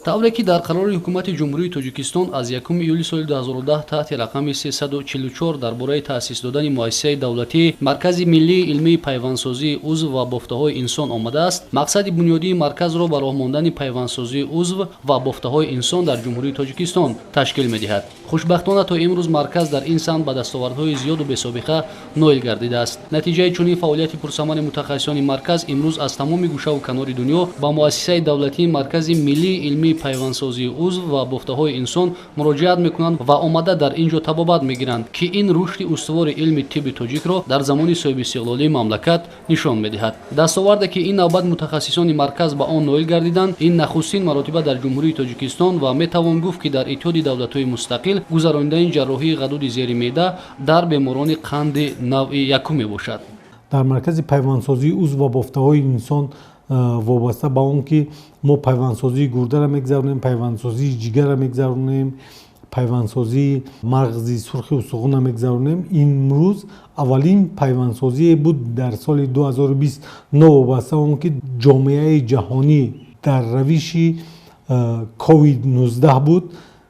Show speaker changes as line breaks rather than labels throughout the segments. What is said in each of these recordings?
Тавре ки дар қарори Ҳукумати Ҷумҳурии Тоҷикистон аз 1 июли соли 2010 таҳти рақами 344 дар бораи таъсис додани муассисаи давлатии Маркази миллии илмии пайвандсозии узв ва бофтаҳои инсон омадааст, мақсади бунёдии марказро ба роҳ мондани пайвандсозии узв ва бофтаҳои инсон дар Ҷумҳурии Тоҷикистон ташкил медиҳад. Хушбахтона, то имрӯз марказ дар ин самт ба дастовардҳои зиёду бесобиқа ноил гардидааст. Натиҷаи чунин фаъолияти пурсамари мутахассисони марказ имрӯз аз тамоми гӯшаву канори дунё ба муассисаи давлатии Маркази миллии илмии пайвандсозии узв ва бофтаҳои инсон муроҷиат мекунанд ва омада дар ин ҷо табобат мегиранд, ки ин рушди устувори илми тибби тоҷикро дар замони соҳибистиқлолии мамлакат нишон медиҳад. Дастоварде, ки ин навбат мутахассисони марказ ба он ноил гардиданд, ин нахустин маротиба дар Ҷумҳурии Тоҷикистон ва метавон гуфт, ки дар Иттиҳоди Давлатҳои Мустақил гузаронидани ҷарроҳии ғадуди зери меъда дар беморони қанди навъи якум мебошад.
Дар маркази пайвандсозии узв ва бофтаҳои инсон, вобаста ба он ки мо пайвандсозии гурдаро мегузаронем, пайвандсозии ҷигарро мегузаронем, пайвандсозии мағзи сурхи устухонро мегузаронем, имрӯз аввалин пайвандсозие буд дар соли 2020. Новобаста он ки ҷомеаи ҷаҳонӣ дар равиши COVID-19 буд,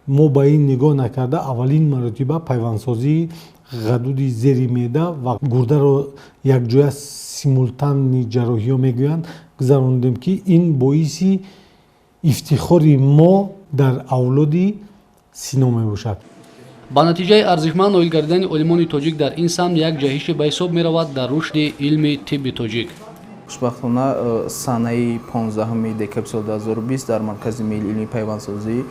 мо ба ин нигоҳ накарда, аввалин маротиба пайвандсозии ғадуди зери меъда ва гурдаро якҷоя, симултанный ҷарроҳиҳо мегӯянд, гузарондем, ки ин боиси ифтихори мо дар авлоди Сино мебошад.
Ба натиҷаи арзишманд ноил гардидани олимони тоҷик дар ин самт як ҷаҳише ба ҳисоб меравад дар рушди илми тибби тоҷик.
Хушбахтона, санаи 15 декабри соли 2020 дар Маркази миллии илмии пайвандсозӣ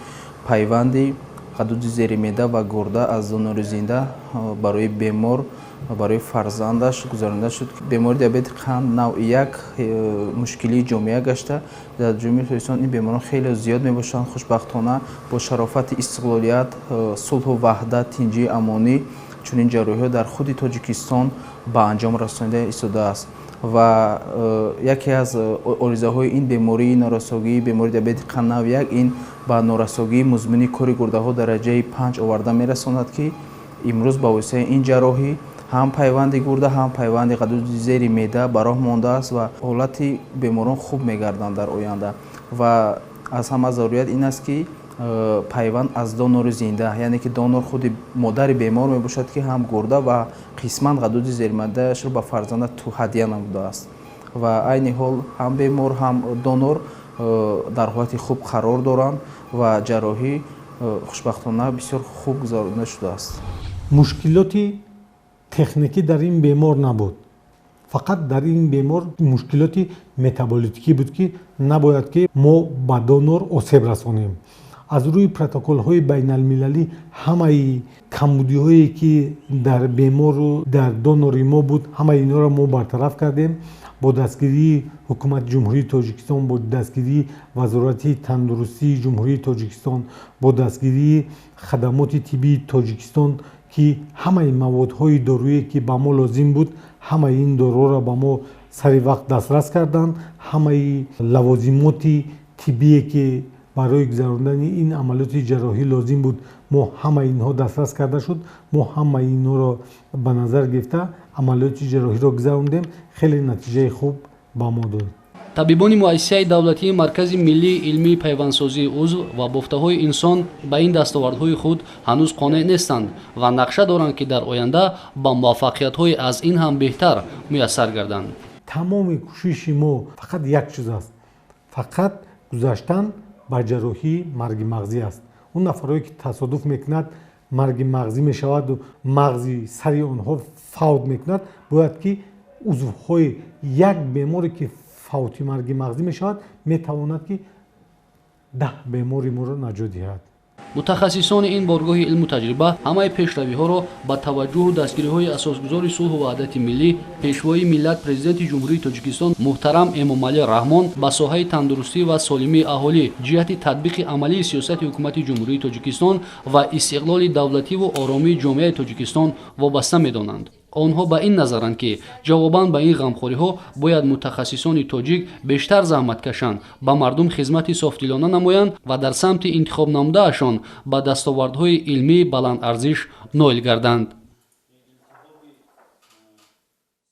пайванди ғадуди зери меъда ва гурда аз донори зинда барои бемор ва барои фарзандаш гузаронида шуд. Бемории диабети қанд навъи як мушкилии ҷомеа гашта, дар Ҷумҳурии Тоҷикистон ин беморон хеле зиёд мебошанд. Хушбахтона, бо шарофати истиқлолият, сулҳу ваҳдат, тинҷии амонӣ чунин ҷарроҳиҳо дар худи Тоҷикистон ба анҷом расонида истодааст. Ва яке аз оризаҳои ин бемории норасогии бемории диабети қанд навъи як ин ба норасогии музмини кори гурдаҳо дараҷаи панҷ оварда мерасонад, ки имрӯз ба воситаи ин ҷарроҳӣ ҳам пайванди гурда, ҳам пайванди ғадуди зери меъда ба роҳ мондааст ва ҳолати беморон хуб мегарданд дар оянда. Ва аз ҳама зарурият ин аст, ки пайванд аз донори зинда, яъне ки донор худи модари бемор мебошад, ки ҳам гурда ва қисман ғадуди зеримеъдаашро ба фарзанда ҳадя намудааст. Ва айни ҳол ҳам бемор, ҳам донор дар ҳолати хуб қарор доранд ва ҷарроҳӣ хушбахтона бисёр хуб гузаронида шудааст.
Мушкилоти техникӣ дар ин бемор набуд, фақат дар ин бемор мушкилоти метаболитикӣ буд, ки набояд ки мо ба донор осеб расонем. Аз рӯи протоколҳои байналмилалӣ ҳамаи камбудиҳое, ки дар бемору дар донори мо буд, ҳамаи инҳоро мо бартараф кардем. Бо дастгирии Ҳукумати Ҷумҳурии Тоҷикистон, бо дастгирии Вазорати тандурустии Ҷумҳурии Тоҷикистон, бо дастгирии хадамоти тиббии Тоҷикистон, ки ҳамаи маводҳои доруе, ки ба мо лозим буд, ҳамаи ин доруҳоро ба мо сари вақт дастрас карданд, ҳамаи лавозимоти тиббие, ки барои гузарондани ин амалиёти ҷарроҳӣ лозим буд, мо ҳамаи инҳо дастрас карда шуд. Мо ҳамаи инҳоро ба назар гирифта, амалиёти ҷарроҳиро гузарондем, хеле натиҷаи хуб ба мо дод.
Табибони муассисаи давлатии Маркази миллии илмии пайвандсозии узв ва бофтаҳои инсон ба ин дастовардҳои худ ҳанӯз қонеъ нестанд ва нақша доранд, ки дар оянда ба муваффақиятҳои аз ин ҳам беҳтар муяссар гарданд.
Тамоми кӯшиши мо фақат як чиз аст, фақат гузаштан ба ҷарроҳии марги мағзӣ аст. Он нафарое, ки тасодуф мекунад, марги мағзӣ мешаваду мағзи сари онҳо фавт мекунад, бояд ки узвҳои як беморе, ки фавти марги мағзӣ мешавад, метавонад, ки 10 бемори моро наҷот диҳад.
Мутахассисони ин боргоҳи илму таҷриба ҳамаи пешравиҳоро ба таваҷҷӯҳу дастгириҳои асосгузори сулҳу ваҳдати миллӣ, Пешвои миллат, Президенти Ҷумҳурии Тоҷикистон муҳтарам Эмомалӣ Раҳмон ба соҳаи тандурустӣ ва солимии аҳолӣ ҷиҳати татбиқи амалии сиёсати Ҳукумати Ҷумҳурии Тоҷикистон ва истиқлоли давлативу оромии ҷомеаи Тоҷикистон вобаста медонанд. Онҳо ба ин назаранд, ки ҷавобан ба ин ғамхориҳо бояд мутахассисони тоҷик бештар заҳмат кашанд, ба мардум хизмати софдилона намоянд ва дар самти интихобнамудаашон ба дастовардҳои илмии баландарзиш ноил гарданд.